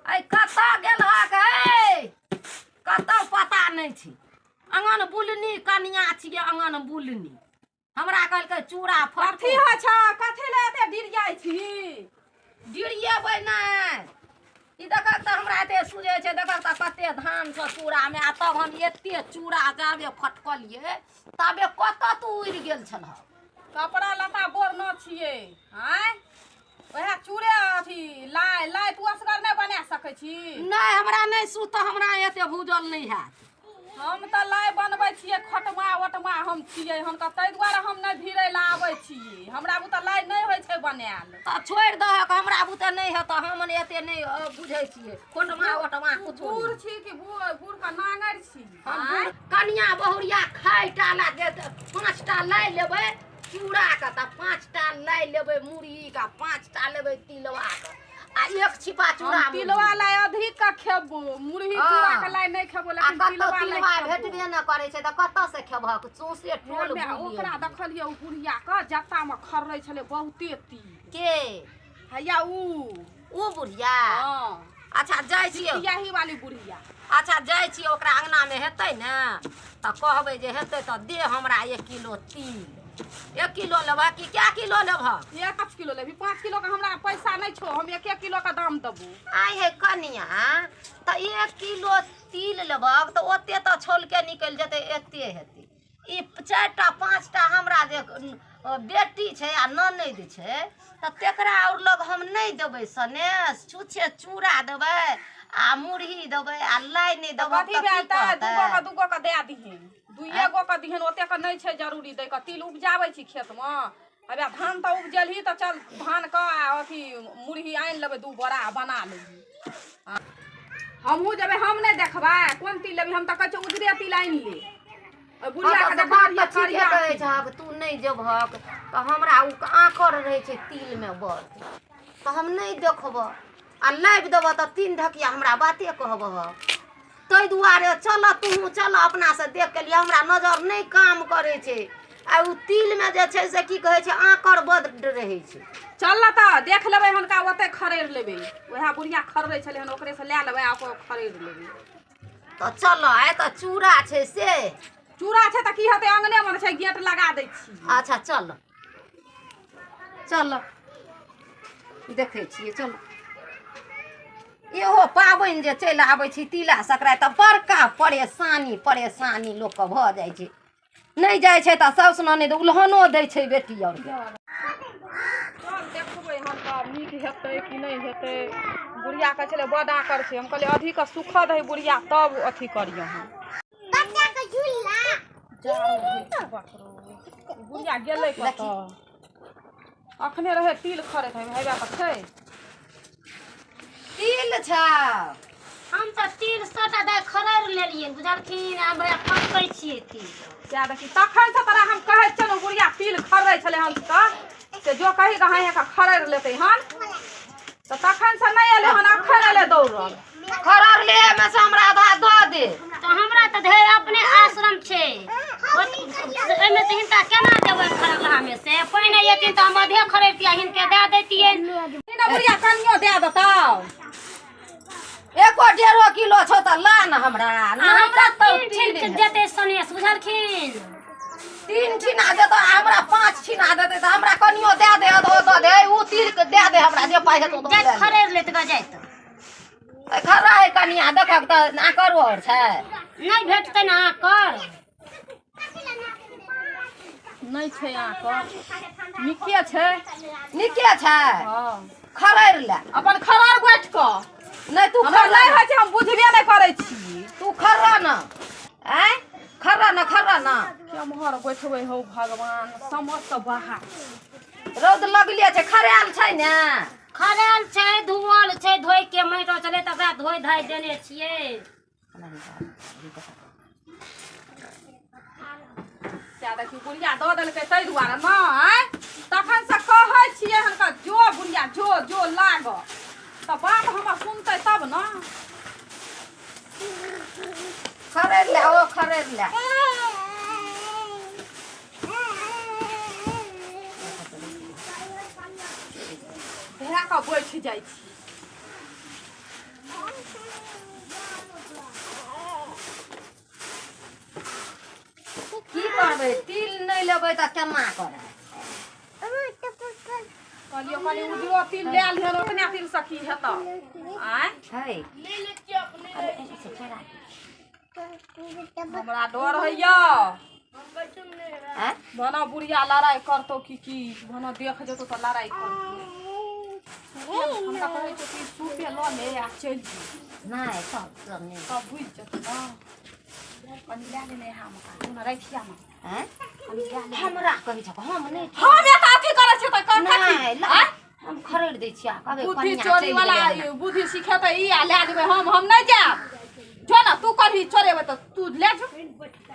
आइ कतऽ गेलहक हे? कतऽ पता नहि छै। अङन बुलनी कनिया छियै, अङन बुलनी। हमरा कहलकै चूड़ा फटको। कथी होइ छौ? कथी लए एते डिरियाइ छी? डिरियेबै नहि। ई देखक तऽ हमरा एते सुझै छै, देखक तऽ कते धान छौ चूड़ामे। आ तब हम एते चूड़ा जाबे फटकलियै ताबे कतऽ तू उड़ि गेल छलह? कपड़ा लत्ता बोरनो छियै आँय, वएह चूड़े अथी लाइ लाइ तू असगर नहि बना सकै छी? नहि, हमरा नहि सुत, हमरा एते भूजल नहि हैत। हम तऽ लाइ बनबै छियै, खटमा ओटमा हम छियै हन, ताहि दुआरे हम नहि भिड़ै लए आबै छी। हमरा बुते लाइ नहि होइ छै बनायल। तऽ छोड़ि दहक, हमरा बुते नहि हेतऽ। हम एते नहि बुझै छियै खोटमा ओटमा कुछो। बूढ़ छी कि बूढ़ के नांगरि छी? हम कनिया बहुरिया खाइ टा ला जे 5टा लाइ लेबै चूड़ाके, तऽ 5टा लाइ लेबै मुरहीके, 5टा लेबै तिलवाके आ 1 छिपा चूड़ा। तिलवा लाइ अधिक के खेबो, मुरही चूड़ा के लाइ नहि खेबो। लेकिन तिलवा तिलवा भेटबे न करै छै तऽ कतऽ से खेबहक? सौंसे टोल। ओकरा देखलियै, ओ बुढ़िया के जत्ता मे खर्रै छलै बहुते तिल। के? हैया ऊ बुढ़िया। अच्छा, जाइ छियै। यही वाली बुढ़िया। अच्छा, जाइ छियै ओकरा अंगना मे, हेतै ने तऽ कहबै जे हेतै तऽ दे हमरा 1 किलो तिल। 1 किलो लेबह कि क्या किलो लेबह? 1 किलो लेबही। 5 किलो के हमरा पैसा नहि छौ, हम 1 किलो के दाम देबो। आइ हे कनिया, तऽ 1 किलो तिल लेबह तऽ ओते तऽ छौलके निकलि जेतै, एते हेतै। ई 4टा 5टा हमरा जे बेटी छै आ ननैद छै तऽ तेकरा आओर लग हम नहि देबै सनेस। छुच्छे चूड़ा देबै आ मुरही देबै आ लाइ नहि देबै। कथी भेल तऽ 2 के 2 के दए दिहन, 2 गो के दिहन, ओते के नहि छै जरूरी दै के। तिल उपजाबै छी खेतमे, अबे धान तऽ उपजेलही, तऽ चल धान के आ अथी मुरही आनि लेबै 2 बोरा, बना लेबही। हमहूँ जेबै, हम नहि देखबै कोन तिल लेबही। हम तऽ कहै छियै उजरे तिल आनि ले। बुढ़िया के देखलियै करिया। कहै छहक तू नहि जेबहक तऽ हमरा ओ आँकर रहै छै तिलमे बड़, तऽ हम नहि देखबह आ लाबि देबह तऽ 3 ढकिया हमरा बाते कहबह। ताहि दुआरे चल, तूहूँ चल, अपनासँ देख के लिए। हमरा नजर नहि काम करै छै आ ओ तिलमे जे छै से की कहै छै, आँकर बड्ड रहै छै। चल ने तऽ देख लेबै हुनका, ओतै खरीद लेबै। वएह बुढ़िया खरीदै छलै हन, ओकरेसँ लए लेबै आ ओकर खरीद लेबै। तऽ चल, आइ तऽ चूड़ा छै से। चूड़ा छै तऽ की हेतै, अङ्गनेमे ने छै, गेट लगा दै छी। अच्छा चल चल, देखै छियै चल। इहो पाबनि जे चलि आबै छै तिला संक्रान्ति, तऽ बड़का परेशानी परेशानी लोकके भऽ जाइ छै। नहि जाइ छै तऽ साउस ननैद उलहनो दै छै बेटी आरके। चल देखबै हम तऽ नीक हेतै कि नहि हेतै। बुढ़िया कहै छलै बड आकर छै। हम कहलियै अधिक सुखऽ दही बुढ़िया, तब अथी करियहन। बुढ़िया गेलै कतऽ? अखने रहै तिल खरैत, हेबे तऽ छै। तिल छै। हम तऽ तिल 100 टा दाइ खरैर लेलियै बुझलखिन, आब बड़ा फटकै छियै तिल। सएह देखी, तखन से तोरा हम कहै छियौ, बुढ़िया तिल खररै छलै हन तऽ से जो कही कऽ हाँ कऽ खरैर लेतै हन, तऽ तखन से नहि एलै हन, अखन एलै दौड़ल। खरर ले मे से हमरा आधा दऽ दे। तऽ हमरा तऽ धरि अपने आश्रम छै, ओहिमे से हिनका केना देबै? खरलहामे से पहिने एथिन तऽ हम आधे खरैतियै, हिनके दए दैतियै। बुढ़िया कनियो दए देतौ। एको डेढ़ो किलो छौ तऽ ला ने हमरा। हमरा 3 ठीन देतै सनेस बुझलखिन। 3 ठीना देतौ, हमरा 5 ठीना देतै तऽ हमरा कनियो दए दे, आधो दऽ दे, ओ तिल के दए दे हमरा, जे पाइ हेतौ। जाइत खरैर लेत ग जाइत। खर्रा है कनिया, देखक तऽ आकरो आओर छै। नहि भेटतै ने आकर? नहि छै आकर, नीके छै। नीके छै। हँ, खरैर ले अपन खरर बैठ कऽ। नहि, तू हमरा खर्रा नहि होइ छै, हम बुझबे नहि करै छी। तू खर्रा न, आँय, खर्रा न, खर्रा न। केम्हर बैठबै हौ भगवान, समझ तऽ बाहर। रौद लगले छै, खरायल छै ने? खरायल छै, धुअल छै, धोइ के माटि छलै तऽ ओकरा धोइ धाइ देने छियै। सएह देखी, बुढ़िया दऽ देलकै ताहि दुआरे ने। आँय, तखन से कहै छियै हनका, जो बुढ़िया जो जो लाग, तऽ बात हमर सुनतै तब ने। खरैर ले ओ, खरैर ले। धए कऽ बैठ जाइ छी। लेबै तिल नहि लेबै तऽ केना करब कहलियो कनि उजरो तिल लए लिहन ओतने तिल से की हेतौ आँय है हमरा डर होइया आँय भना बुढ़िया लड़ाइ करतौ की की भना देख जेतौ तऽ लड़ाइ करतौ हमरा कहै छौ कि सूपे लऽ ले आ चलि जो नहि सब सब नहि तब बुझि जेतौ ने कनि लए लेने हम ओना राखिया मे आँय हमरा कहै छौ हम नहि हम एतऽ अथी करै छियै तऽ कर नहि कथी आँय हम खरीद दै छियै कहबै बुद्धि कनिया चोरी चलि वाला गेलै ई बुद्धि सिखेतै ई आ लए जेबै हम नहि जायब जो ने तू कभी चोरेबै तऽ तू लए जो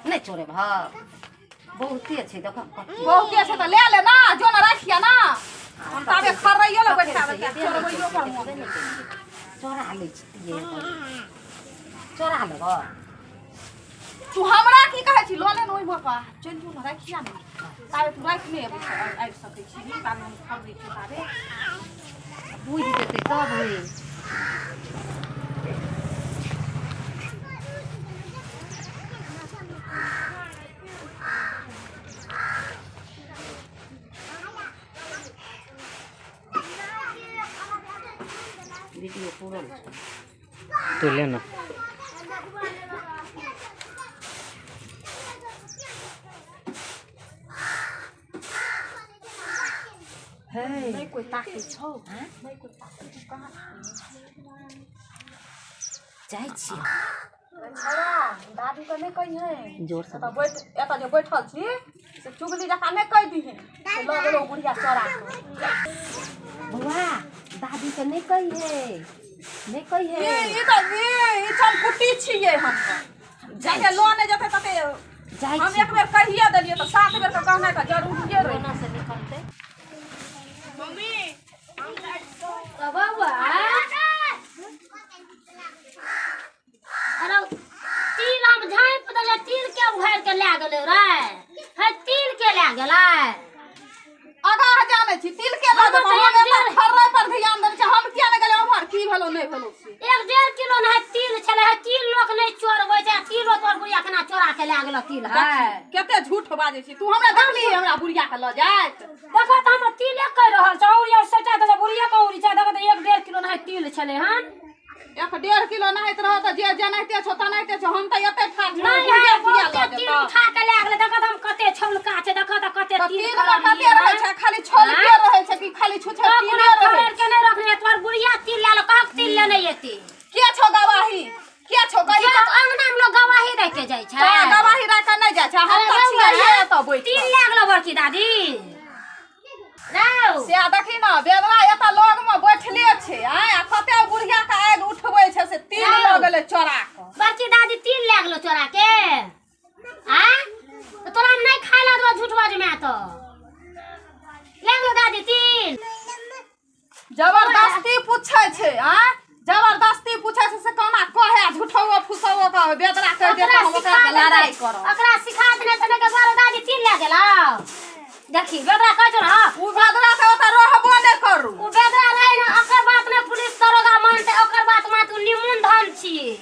नहि चोरेब बहुते छै देखो कते बहुते छै तऽ लए ले ना जो ने राखिया ना हम ताबे खर्रैयो लए बैठा देबै चोरबैयो पर मोन चोरा लै छियै चोरा लेबऽ तू हमरा की कहै छी लऽ ले ने ओहिमे कऽ चलि जो ने राखिया ने ताबे तू राखि नहि अबै आबि सकै छी ताबे हम खरीदै छियै ताबे बुझि जेतै तब होइ वीडियो पूरल छै तू ले ना हे नहि कोइ ताकै छौ आँय? नहि कोइ ताकै छौ कहाँ जाइ छियै छौड़ा दादीके नहि कहिहें जोर से एतऽ बैठ एतऽ जे बैठल छी से चुगली जकाँ नहि कहि दिहें से लऽ गेलौ बुढ़िया चोरा कऽ बौआ दादी के नहि कहिहे नहि कहिहे ई तऽ ई चमकुट्टी छियै हम जते लऽ नहि जेतै तते जाइ हम छी एक बेर कहिए देलियै तऽ 7 बेर के कहनाइ तऽ जरूरिये रहै कोना से निकलतै बौआ अरे तिल हम झाँपि देलियै तिल के उघारि के लए गेलै रे हे तिल के लए गेलै आगाँ जानै छी तिल के लऽ जेबै हम एतऽ खर्रै पर ध्यान देने छी हम किया नहि गेलियै उम्हर की भेलौ नहि भेलौ से 1.5 किलो ने तिल छलै हे तिल लोक नहि चोरबै छै तिलो तोर बुढ़िया केना चोरा के लए गेलो तिल है कते झूठ बाजै छी तू हमरा देखली हमरा बुढ़िया के लऽ जाइत देखो तऽ हमर तिले कहि रहल छै औरी और सटा तऽ बुढ़िया के औरी छै देखो तऽ 1.5 किलो ने तिल छलै हन 1.5 किलो नहाइत रह तऽ जे जेनाहिते छौ तेनाहिते छौ हम तऽ एते ठाढ़ छी नहि बुढ़िया है किया बहुते लऽ तिल जेतौ उठा के लए गेलै देखो तऽ हम कते छौलका छै देखो तऽ कते तऽ तिल तिल मे कते रहै छै खाली छोलके रहै छै कि खाली छुछे तो तिले कोनो रहै खबर के नहि रखने तोहर बुढ़िया तिल लए लो कहक तिल लेने एती के छौ गवाही के छौ गई जे तऽ अंगना मे लोग गवाही दे के जाइ छै तऽ गवाही राख के नहि जाइ छै हम अरे तऽ बौआ, छियै एतऽ बैठल तिल लए गेलो बड़की दादी रौ से देखी न बेदरा एतऽ लग मे बैठले छै आँय आ कते बुढ़िया के आगि उठबै छै से तिल लऽ गेलै चोरा कऽ बड़की दादी तिल लए गेलो चोरा के आ तऽ तोरा हम नहि खाय लए देबो झूठ बाजमे तऽ लए गेलो दादी तिल जबरदस्ती पूछै छै आँय जबरदस्ती पूछै छै से कोना कहै झूठो फुसो कह बेदरा कहि देत ओकरा हम ओकरा सिखा से लड़ाइ देने करब ओकरा सिखा देने तऽ नहि के बड़ दादी तिल लए गेलो देखी बेदरा कहै छौ ने उ बेदरा के ओतऽ रहबो नहि करू ओ बेदरा रहै ने ओकर बात नहि पुलिस दरोगा मानतै ओकर बात मानतै ओ निमुन धन छियै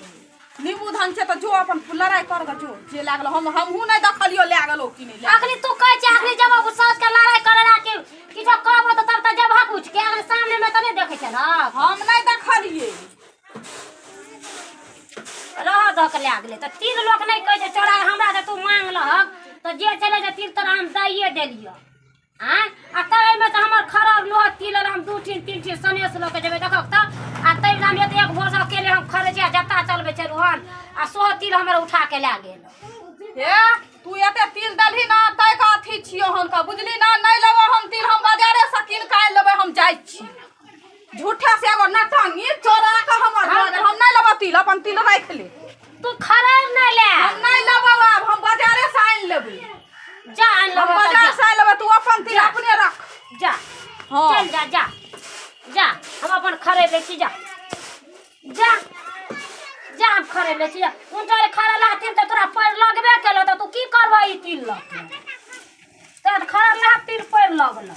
नीबू धान छै तऽ जो अपन लड़ाइ कर गऽ जो जे लागल हम हमहूँ नहि देखलियो लए गेलौ कि नहि लए अखनी तू कहै छै अखनी जब ओ सास के लड़ाई करे ला के किछो कहबो तऽ तब तऽ जबहक उठ के अखनी सामने में तऽ नहि देखै छै ने हम नहि देखलियै रह दऽ के लए गेलै तऽ तिल लोक नहि कहै छै चोरा हमरा से तू मांग लहक तऽ जे छलै से तिल तोरा हम दैये देलियौ आँय आ ताहिमे तऽ हमर खरर लोह तिल हम 2 ठीन 3 ठीन सनेस लऽ के जेबै देखक तऽ आ ताहिमे हम एते एक भोरसँ अकेले हम खरै छी आ जत्ता चलबै छलहुँ हन आ सोहो तिल हमर उठा के लए गेल हे तू एते तिल देलही ना तै के अथी छियौ हम का बुझली ना नहि लेबो हम तिल हम बाजारे से कीन के आनि लेबै हम जाइ छी झूठे से एगो नटंगी चोरा के हमर लऽ गेल हम नहि लेबो तिल अपन तिल राखि ले तू खरर नहि ले हम नहि लेबो आब हम बाजारे से आनि लेबै जा आनि हम लेबो तऽ बाजार जा से आनि लेबै तू अपन तिल जा। अपने रख जा हाँ। चल जा जा जा हम अपन खरीद लै छी जा जा जा हम खरीद लै छी जा उनटा खड़ा लहथिन तऽ तोरा पैर लगबे केलौ तऽ तू की करबह ई तिल लऽ के तोरा तऽ खड़ा लह तिल पैर लगलौ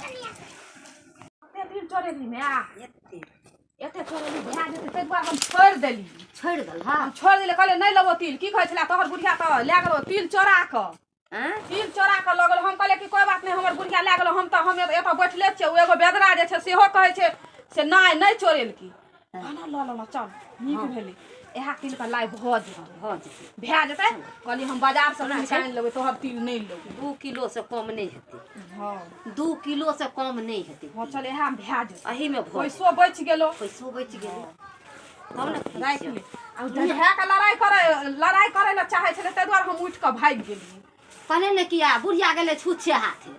एते तिल चोरेली माय एते एते चोरेली भए जेतै ताहि दुआरे हम छोड़ि देली छोड़ि देल हँ हम छोड़ि देलियै कहलियै नहि लेबो तिल की कहै छलै तोहर बुढ़िया तऽ लए गेलौ तिल चोरा कऽ आँय? तिल चोरा कऽ लऽ गेल। हम कहलियै कि कोइ बात नहि, हमर बुढ़िया लए गेल, हम तऽ हम एतऽ बैठले छियै। ओ एगो बेदरा जे छै सेहो कहै छै से नहि नहि चोरेलकी। कहना लऽ लेलहुँ, चल नीक भेलै, इएह तिलके लाइ भऽ जेतै, भऽ जेतै, भए जेतै। कहलियै हम बाजारसँ तिल आनि लेबै, तोहर तिल नहि लेबै। 2 किलो से कम नहि हेतै। हँ, 2 किलो से कम नहि हेतै। हँ, चल इएहमे भए जेतै, एहीमे भऽ जेतै। पैसो बचि गेलो, पैसो बचि गेलै तब ने। राखि ले। आ धए कऽ लड़ाइ करै लए चाहै छलै, ताहि दुआरे हम उठि कऽ भागि गेलियै। कहले ने किया बुढ़िया गेलै छुच्छे हाथे,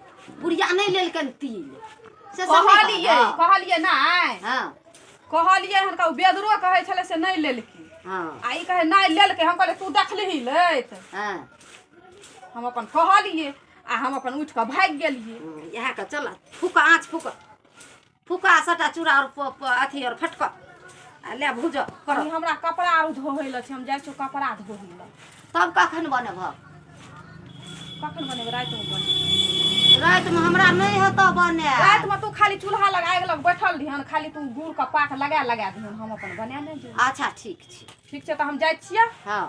बुढ़िया नहि लेलकनि तिल से सब नहि। कहलियै कहलक? कहलियै नहि। हँ। कहलियै हन, ओ बेदरो कहै छलै से नहि लेलकै। हँ। आ ई कहै नहि लेलकै। हम कहलियै तू देखलिही लैत? हँ। हम अपन कहलियै आ हम अपन उठि कऽ भागि गेलियै। इएह के चल, फूक आँच, फूक फूका सबटा चूड़ा आओर अथी आओर फटक आ ले भूज कर। कनी हमरा कपड़ा आर धोबै लए छै, हम जाइ छियौ कपड़ा धोबै लए। तब कखन बनेबह? कखन बनेबै? रातिमे बनेबै। रातिमे हमरा नहि हेतौ बने। रातिमे तू खाली चूल्हा लग आगि लग बैठल रहिहन, खाली तू गुड़ के पाक लगा लगा दिहन, हम अपन बना ले जेबै। अच्छा, ठीक छै। ठीक छै, तऽ हम जाइ छियै। हँ।